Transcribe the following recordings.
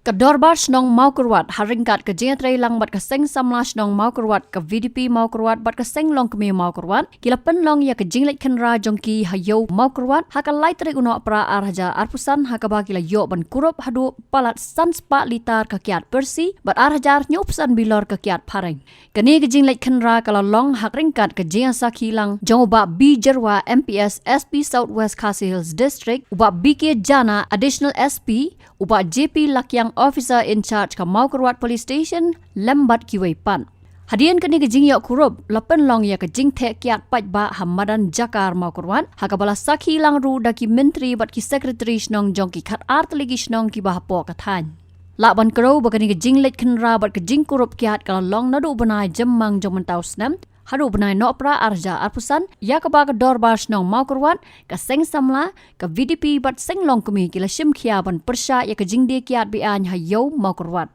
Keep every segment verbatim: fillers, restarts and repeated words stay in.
Ka Dorbar Shnong Mawkyrwat, ha ryngkat ka jingïatreilang bad ka Seng Samla Shnong Mawkyrwat, ka V D P Mawkyrwat bad ka Seng Longkmie Mawkyrwat, ki la pynlong ïa ka jingleit khynra jong ki ha Ïew Mawkyrwat ha ka lai tarik u Nohprah ar hajar arphew san, ha kaba ki la ïoh ban kurup haduh palat san spah litar ka kiad pyrsi bad ar hajar hynñiewphew san bilor ka kiad phareng. Kane ka jingleit khynra ka la long ha ryngkat ka jingïasakhi lang jong u Bah B Jyrwa, M P S, S P South West Khasi Hills District, u Bah B K Jana, Additional S P, u Bah J P Lakiang, Officer in Charge ka Mawkyrwat Police Station, lem bad kiwei pat. Hadien kane ka jingïoh kurup, la pynlong ïa ka jingtheh kiad paidbah ha madan Jakar Mawkyrwat, ha kaba la sakhi lang ruh da ki myntri bad ki secretary shnong jong ki khatar tylli ki shnong kiba hapoh ka thaiñ. Lah ban kdew ba kane ka jingleit khynra bad ka jingkurup kiad ka la long naduh u bnai Jymmang jong mynta u snem haduh u bnai Nohprah ar hajar arphew san, ïa kaba ka Dorbar Shnong Mawkyrwat, ka Seng Samla, ka V D P bad Seng Longkmie ki la shim khia ban pyrshah ïa ka jingdie kiad be-aiñ ha Ïew Mawkyrwat.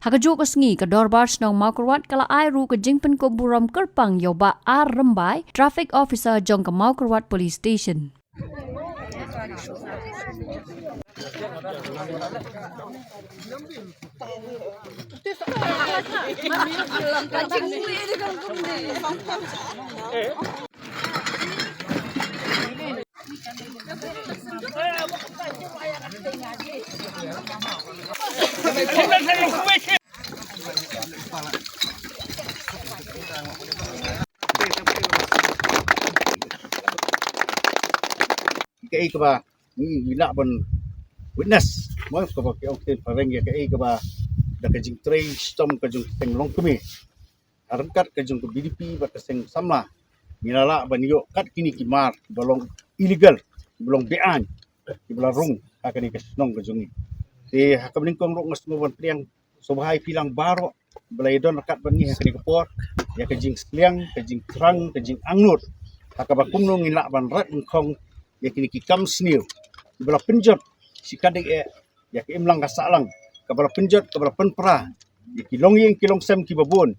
Ha kajuh ka sngi, ka Dorbar Shnong Mawkyrwat ka la ai ruh ka jingpynkup burom kyrpang ïa u Bah R Rymbai, Traffic Officer jong ka Mawkyrwat Police Station. Kaei kaba ngi, ngi lah ban witness, mo, kaba ki ong ktien phareng ïa kaei kaba da ka jingtrei shitom ka jong ka Seng Longkmie, ha ryngkat ka jong ka V D P bad ka Seng Samla, ngi la lah ban ïoh kat kine ki mar kiba long illegal, kiba long be-aiñ, kiba la rung ha kane ka shnong ka jong ngi. Te ha kaba nyngkong ruh nga sngew ban pdiang sngewbha ïa phi lang baroh ba la ïadon ryngkat bad ngi ha kane ka por, ïa ka jingsliang, ka jingthrang, ka jingangnud, ha kaba kumno ngin lah ban rat ban khong ïa kine ki kam sniew kiba la pynjot shi katdei eh ïa ka imlang ka sahlang, kaba la pynjot, kaba la pynpra ïa ki longïing ki longsem kiba bun,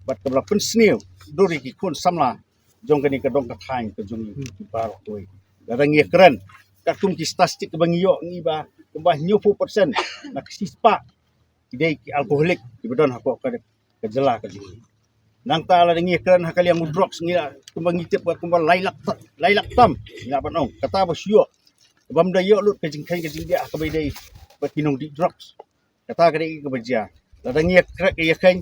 bad kaba la pynsniew dur ïa ki khun samla jong kane ka dong ka thaiñ ka jong ngi baroh kawei. Lada ngi ïakren katkum ki statistik kaba ngi ïoh, ngi ba kumba hynñiewphew percent na ka shispah ki dei ki alcoholic kiba don hapoh ka, ka jylla ka jong ngi. Nangta lada ngi ïakren ha ka liang u drugs, ngi la kumba ngi tip ba kumba lai lak ta-, lai lak tam, ngi lah ban ong. Kata ba shu ïoh, bym da ïoh lut ka jingkheiñ ka jingdiah ha kaba ïadei bad ki nongdih drugs. Kata ka dei kaba jia. Lada ngi ïakren, ïakren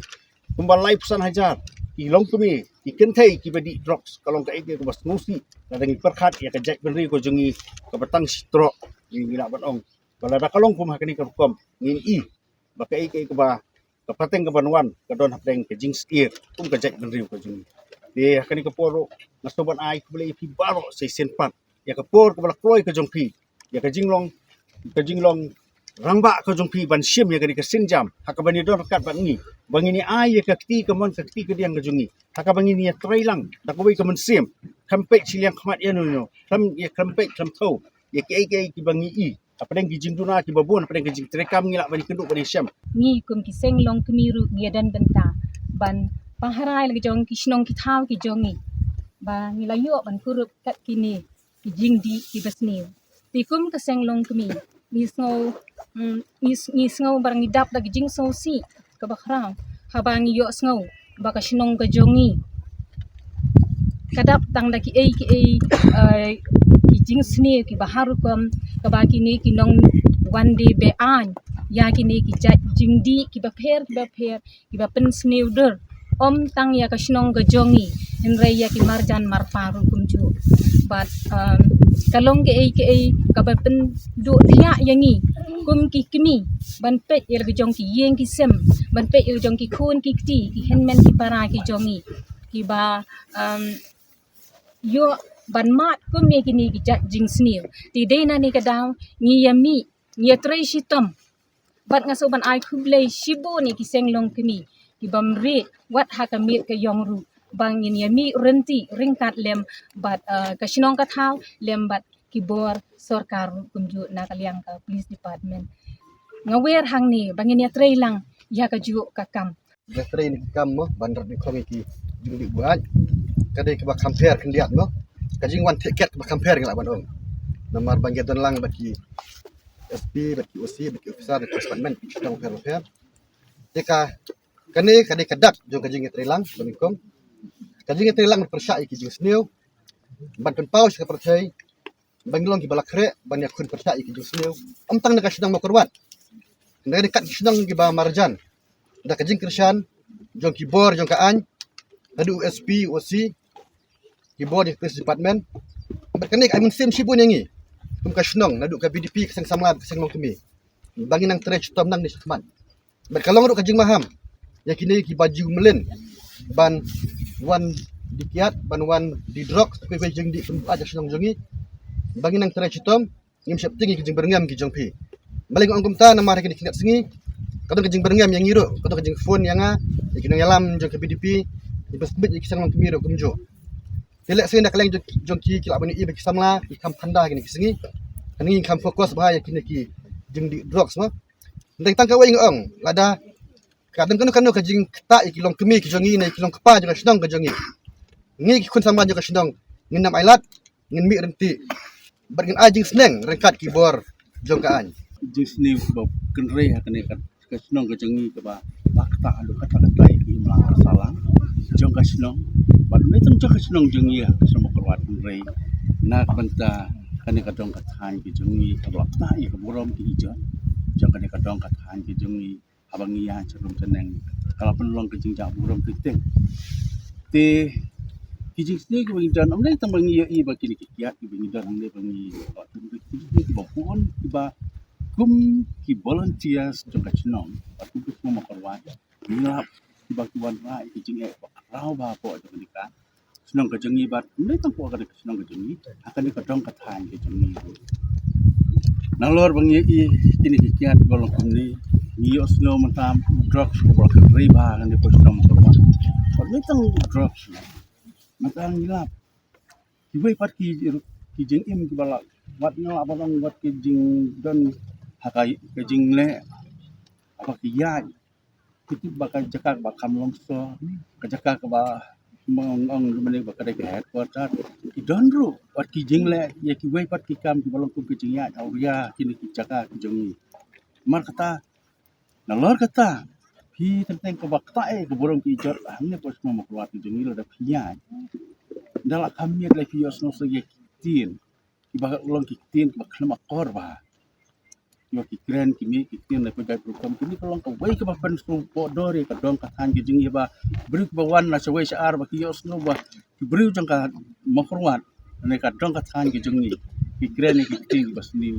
kumba laiphew san hajar ki longkmie, ki kynthei kiba dih drugs, ka long kaei kaei kaba sngewsih. Lada ngi pyrkhat ïa ka jaitbynriew ka jong ngi kaba tang shi trok, ngi lah ban ong ba lada ka long kum ha kane ka rukom, ngin i ba kaei kaei kaba, ka pateng kaban wan ka don hapdeng ka jingsyier kum ka jaitbynriew ka jong ngi. Te ha kane ka por ruh nga sngewbha ban ai khublei ïa phi baroh sa shisien pat ïa ka por kaba la kloi ka jong phi, ïa ka jinglong, ka jinglong rangbah ka jong phi ban shim ïa kane ka sienjam ha kaba ngi don ryngkat bad ngi, ba ngin ïa ai ïa ka kti kamon ka kti kadiang ka jong ngi ha kaba ngin ïa trei lang da kawei ka mynsiem, khlem peit shiliang khmat ïano ïano, khlem ïa, khlem peit khlem thew ïa kiei kiei kiba ngi i hapdeng ki jingduna kiba bun, hapdeng ki jingtreikam ngi lah ban ïakynduh ban ïashem. Ngi kum ki seng longkmie ruh ngi ïadon bynta ban pynharai la ki jong ki shnong ki thaw ki jong ngi ba ngi la ïoh ban kurup kat kine ki jingdih kiba sniew. Te kum ka seng longkmie ngi sngew, mm, ngi, ngi sngew ba ngi dap da ki jingsngewsih kaba khraw haba ngi ïohsngew ba ka shnong ka jong ngi ka dap tang da kiei kiei, eh, ki jingsniew kiba har rukom, kaba kine ki nongwan die be-aiñ ïa kine ki jait jingdih kiba pher kiba pher kiba pynsniew dur, ym tang ïa ka shnong ka jong ngi, hynrei ïa ki marjan marpa ruh kumjuh. Bad, um, ka long kaei kaei kaba pynduh thiah ïa ngi kum ki kmie ban peit ïa la ki jong ki ïing ki sem, ban peit ïa la ki jong ki khun ki kti, ki hynmen ki para ki jong ngi kiba, um, ïoh ban mad kum ïa kine ki jait jingsniew. Te dei na kane ka daw ngi ïa mih, ngi ïa trei shitom. Bad nga sngewbha ban ai khublei shibun ïa ki seng longkmie ki bym rieh wat ha ka miet ka ïong ruh ba ngin ïa mih ryntih ryngkat lem bad, eh, ka shnong ka thaw lem bad ki bor sorkar ruh kumjuh na ka liang ka police department. Nga wer hangne ba ngin ïa trei lang ïa kajuh ka kam. Ïa trei ïa ki kam mo ban rat ban khong ïa ki jingdih buaid. Ka dei kaba kham pher khyndiat mo. Ka jingwan theh kiad kaba kham pher ngi lah ban ong. Namar ba ngi don lang bad ki S P bad ki O C bad ki officer na ki department ki shnong pher pher. Te ka kane ka dei ka dak jong ka jingïatreilang ba nyngkong. Ka jingïatreilang ban pyrshah ïa ki jingsniew ban pynpaw sha ka pyrthei ba ngi long kiba la khreh ban ïakhun pyrshah ïa ki jingsniew. Ym tang na ka shnong Mawkyrwat, na ka dei kat ki shnong kiba marjan, da ka jingkyrshan jong ki bor jong ka aiñ, haduh S P, O C, ki bor jong ki police department. Bad kane ka ai mynsiem shibun ïa ngi kum ka shnong, naduh ka B D P, ka seng samla, ka seng longkmie, ba ngin nang trei shitom nangne shakhmat. Bad ka long ruh ka jingmaham ïa kine kiba ju mlien ban wan die kiad, ban wan die drugs, kiwei kiwei jingdih pynbuaid ha shnong jong ngi, ba ngin nang trei shitom. Ngim sheptieng ïa ki jingbyrngem ki jong phi. Balei nga ong kumta? Namar ha kine ki khyndiat sngi ka don ka jingbyrngem ïa ngi ruh, ka don ka jingphone ïa nga, ïa ki nongïalam jong ka B D P, ïa ki ba submit ïa ki seng longkmie ruh kumjuh. Te lehse na ka liang jong, jong ki, ki lah ban ïohi ba ki samla ki kham phanda ha kine ki sngi. Kane ngi kham focus bha ïa kine ki jingdih drugs mo. Tang tang kawei nga ong, lada ka don kano kano ka jingktah ïa ki longkmie ki jong ngi ne ki longkpa jong ka shnong ka jong ngi, ngi ki khun samla jong ka shnong ngin ym ailad, ngin mih ryntih bad ngin ai jingsneng ryngkat ki bor jong ka aiñ. Jingsniew kiba kynrei ha kane ka, ka shnong ka jong ngi kaba la ktah haduh katta katta ïa ki imlang ka sahlang jong ka shnong. Bad mynta jong ka shnong jong ngi ha ka shnong Mawkyrwat kynrei na ka bynta kane ka dong ka thaiñ ka jong ngi kaba la ktah ïa ka burom ka ijot jong kane ka dong ka thaiñ ka jong ngi. Haba ngi ïaid sha rum sha neng ka la pynlong ka jingjah burom teng teng. Te ki jingsniew kiba ngi don, ym dei tang ba ngi ïohi ba kine ki kiad kiba ngi don, ym dei ba ngi, ki jingsniew kiba bun kiba kum ki volunteers jong ka shnong bad kum ka shnong Mawkyrwat ngi lap kiba ki wanrah ïa ka jingeh ba khraw bha hapoh jong kane ka shnong ka jong ngi bad ym dei tang hapoh kane ka shnong ka jong ngi, ha kane ka dong ka thaiñ ka jong ngi ruh. Nalor ba ngi ïohi kine ki kiad kiba long kumne, ngi ïohsngew mynta u drugs uba la kynrei bha ha kane ka shnong Mawkyrwat. Bad ym dei tang u drugs, mynta ngi lap kiwei pat ki, ki jingim kiba la, wat ngi lah ban ong wat ki jingdon ha ka, ka jingleh, ha ka ïaid. Ki tip ba ka jaka kaba kham long sor, ka jaka kaba, ma ong ong lymne ba ka dei ka headquarter, ki don ruh wat ki jingleh ïa kiwei pat ki kam kiba long kum ka jingïaid awria kine ki jaka ki jong ngi. Namar kata, nalor kata, phi teng teng kaba ktah ïa ka burom ka ijot hangne hapoh shnong Mawkyrwat ka jong ngi, lada phi ïaid, ynda la kham miet lei phi ïohsngew sa ïa ki ktien kiba long ki ktien kiba khlem akor bha. Ïa ki kren ki mih ki ktien lei phi dei rukom, kine ka long kawei kaba pynsngewpoh dor ïa ka dong ka thaiñ ka jong ngi, ba briew kiba wan na shawei sha ar ba ki ïohsngew ba ki briew jong ka Mawkyrwat ne ka dong ka thaiñ ka jong ngi ki kren ïa ki ktien kiba sniew,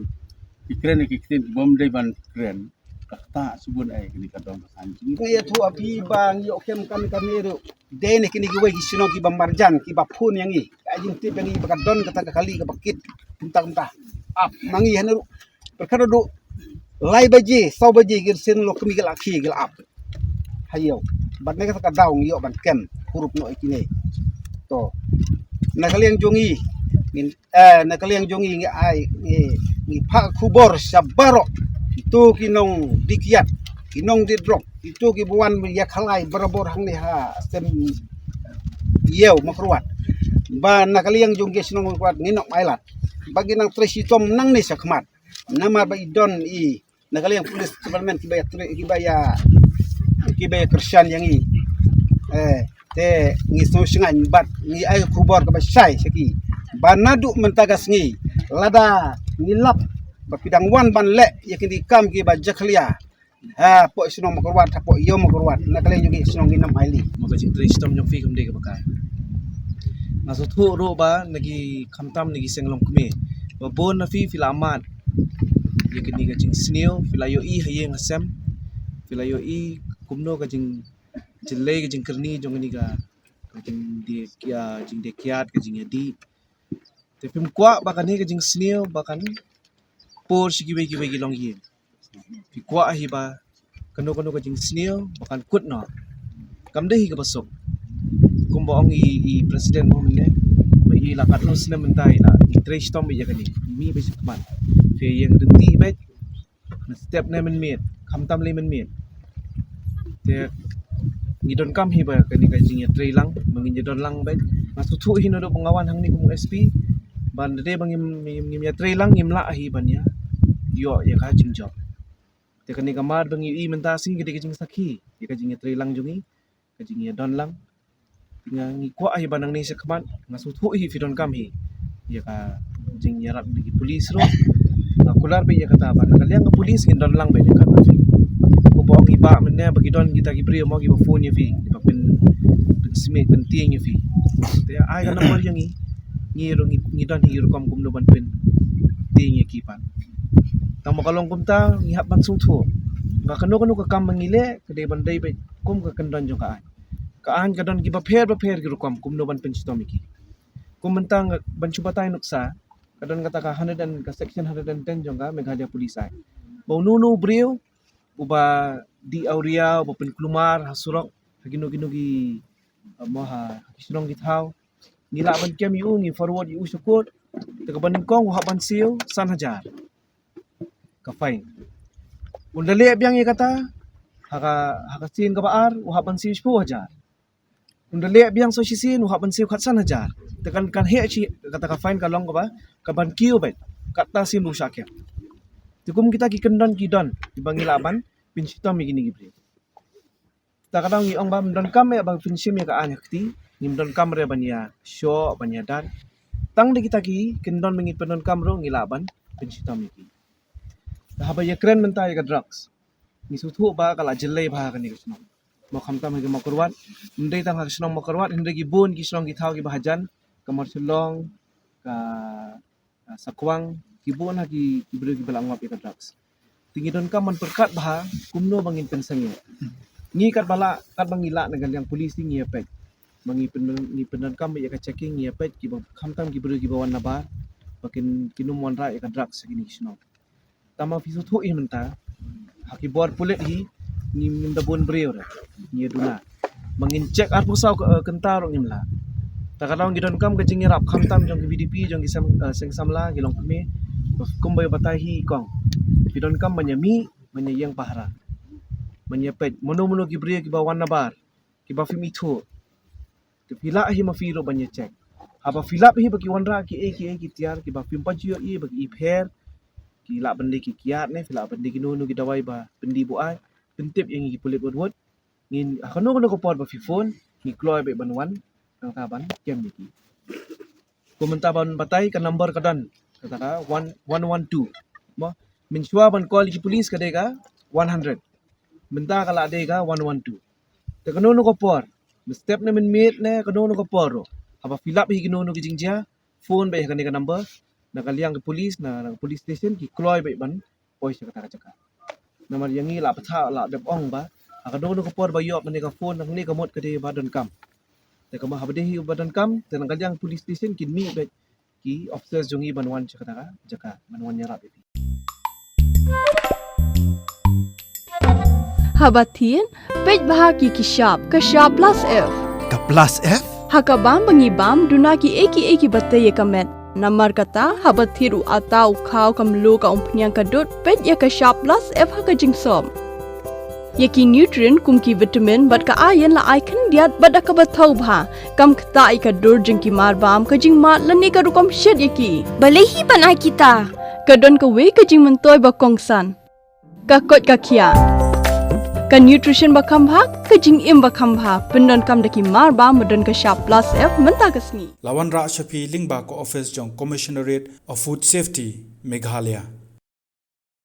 ki kren ïa ki ktien kibym dei ban kren. Ka ktah shibun eh kane ka dong ka thaiñ ka jong ngi. Ngi ïathuh ha phi ba ngi ïoh kem kane kane ruh dei ne kine kiwei ki shnong kiba marjan kiba phone ïa ngi, ka jingtip ïa ngi ba ka don kata ka kali kaba kit kumta kumta. Ap ma ngi hana ruh, pyrkhat haduh lai baje, saw baje ki seng longkmie ki la khie ki la ap ha ïew. Bad na kata ka daw ngi ïoh ban kem kurup noh ïa kine. To, na ka liang jong ngi, ngin, eh, na ka liang jong ngi ngi ai, ngi, ngi phah khubor sha baroh kito ki nongdie kiad, ki nongdie drok, kito kiba wan ïa khalai barabor hangne ha shnong ïew Mawkyrwat, ba na ka liang jong ngi shnong Mawkyrwat ngin ym ailad, ba ngin nang trei shitom nangne shakhmat. Namar ba i don i na ka liang police department kiba ïa trei, kiba ïa, kiba ïa kyrshan ïa ngi. Eh, te ngi sngewsngaiñ bad ngi ai khubor kaba shai sha ki ba naduh mynta ka sngi, lada ngi lap ba phi dang wan ban leh ïa kine ki kam kiba jakhlia hapoh shnong Mawkyrwat, hapoh ïew Mawkyrwat, na ka liang jong ngi shnong ngin ym ailad. Ma ka jingtrei shitom jong phi kam dei kaba kai. Nga sngewthuh ruh ba na ki, khamtam na ki seng longkmie, ba bun na phi phi la mad ïa kane ka jingsniew, phi la ïohi ha ïing ha sem, phi la ïohi kumno ka jing, jingleh ka jingkyrni jong kane ka, ka jingdie, ka jingdie kiad, ka jingïadih. Te phim kwah ba kane ka jingsniew ba kan pur sha kiwei kiwei ki longïing. Phi kwah hi ba kano kano ka jingsniew ba kan kut noh. Kam dei hi kaba suk. Kumba ong i, i president mo mynne, ba i la katno snem mynta i la, i trei shitom beit ïa kane. Mih beit shakhmat. Phi ïeng ryntih beit na step ne mynmiet, khamtam lei mynmiet. Te ngi donkam hi ba kane ka jingïatreilang ba ngin ïa don lang beit. Nga sngewthuh hi naduh ba nga wan hangne kum u S P ba lada dei ba ngim, ngim, ngim ïatreilang ngim lah hi ban ïa ïoh ïa ka jingjop. Te kane ka mar ba ngi ïohi mynta sngi ka dei ka jingsakhi ïa ka jingïatreilang jong ngi, ka jingïadon lang. Te nga ngi kwah hi ba nangne shakhmat nga sngewthuh hi phi donkam hi ïa ka jingïarap na ki pulis ruh. Nga kular beit ïa kata ba na ka liang ka pulis ngin don lang beit ïa kata. Kumba ong i bah mynne ba ki don kita ki briew mo kiba phone ïa phi, kiba pyn pynsmit pyntieng ïa phi. Te ai ka number ïa ngi, ngi ruh ngi, ngi don hi rukom kumno ban pyntieng ïa ki pat. Tang ba ka long kumta ngi hap ban sngewthuh ba kano kano ka kam ba ngi leh ka dei ban dei beit kum ka kyndon jong ka aiñ. Ka aiñ ka don kiba pher bapher ki rukom kumno ban pynshitom ïa ki. Kum mynta nga ban shu batai nuksa, ka don kata ka hundred and, ka section hundred and ten jong ka Meghalaya Police Act. Ba uno uno u briew uba dih awria, uba pynkulmar ha surok, ha kino kino ki, mo ha, ha ki shnong ki thaw, ngi lah ban kem ïa u, ngi forward ïa u sha court. Te kaba nyngkong u hap ban siew san hajar ka fine. Un da leh biang ïa kata, ha ka, ha ka sien kaba ar u hap ban siew shiphew hajar. Un da leh biang sa shisien u hap ban siew khatsan hajar. Te kan, kan heh shi kata ka fine ka long kaba, ka ban kiew beit. Kata sien u shah kem. Te kum kita ki kyndon ki don kiba ngi lah ban pynshitom ïa kine ki briew. Ta ka daw ngi ong ba ym donkam ïa ba pynshim ïa ka aiñ ha kti, ngim donkam re ban ïa shoh, ban ïa dat. Tang da kita ki kyndon ba ngi pyndonkam ruh ngi lah ban pynshitom ïa ki. Te haba ïa kren mynta ïa ka drugs, ngi sngewthuh ba ka la jyllei bha ha kane ka shnong. Mo khamtam ha ki Mawkyrwat, ym dei tang ha ka shnong Mawkyrwat, hynrei ki bun ki shnong ki thaw kiba hajan, ka Marshallong, ka ah, Sakwang, ki bun ha ki, ki briew kiba la ngop ïa ka drugs. Te ngi donkam ban pyrkhat bha kumno ba ngin pynsangeh. Ngi katba lah, katba ngi lah na ka liang police ngi ïa peit. Ba ngi pyn, ngi pyndonkam ïa ka checking ngi ïa peit kiba khamtam ki briew kiba wan na bar ba kin, kin ym wanrah ïa ka drugs ha kine ki shnong. Tang ba phi sngewthuh hi mynta ha ki bor pulit hi ngim, ngim da bun briew re, ngi ïa duna. Ba ngin check arphew saw, eh, kynta ruh ngim lah. Ta ka daw ngi donkam ka jingïarap khamtam jong ki VDP, jong ki sem, eh, seng samla, ki longkmie. Kumba ïa batai hi kong, phi donkam ban ïa mih, ban ïa ïeng pahara, ban ïa peit mano mano ki briew kiba wan na bar kiba phim ithuh. Te phi lah hi ma phi ruh ban ïa check. Haba phi lap hi ba ki wanrah kiei kiei ki tiar kiba phim pat ju ïohi ba ki i pher, ki lah ban dei ki kiad ne, phi lah ban dei kino kino ki dawai ba pyndih buaid, pyntip ïa ngi ki pulit wut wut. Ngin, ha kano kano ka por ba phi phone, ngi kloi beit ban wan nangta ban kem ïa ki. Kum mynta ban batai ka number ka don, kata ka one, one one two. Mo, mynshuwa ban call ïa ki police ka dei ka one hundred. Mynta ka la dei ka one one two. Te kano kano ka por, mynstep ne mynmiet ne kano kano ka por ruh, haba phi lap hi kino kano ki jingjia, phone beit ha kane ka number. Na ka liang ka police, na, na ka police station ki kloi beit ban poi sha kata ka jaka. Namar ïa ngi la pathah, la dep ong ba ha kano kano ka por ba ïoh kane ka phone, na kane ka mut ka dei ba donkam. Te kaba, haba dei hi ba donkam, te na ka liang police station kin mih beit ki officers jong ngi ban wan sha kata ka jaka, ban wan ïarap ïa phi. Haba thied, peit bha ki, ki shap, ka shap plus F. Ka plus F? Ha ka bam ba ngi bam, duna kiei kiei kiba tei ïa ka met. Namar kata, haba thied u atta, u khaw, ka mluh, ka umphniang, ka dud, peit ïa ka shap plus F ha ka jingsop. Ïa ki nutrient kum ki vitamin bad ka iron la ai khyndiat bad da kaba thaw bha, kam ktah ïa ka dur jong ki mar bam, ka jingmad lane ka rukom shet ïa ki. Balei hi ban ai kita? Ka don kawei ka jingmyntoi ba kongsan. Ka koit ka khiah. Ka nutrition ba kham bha, ka jingim ba kham bha, pyndonkam da ki mar bam ba don ka shap plus F mynta ka sngi. La wanrah sha phi lyngba ka office jong Commissionerate of Food Safety, Meghalaya.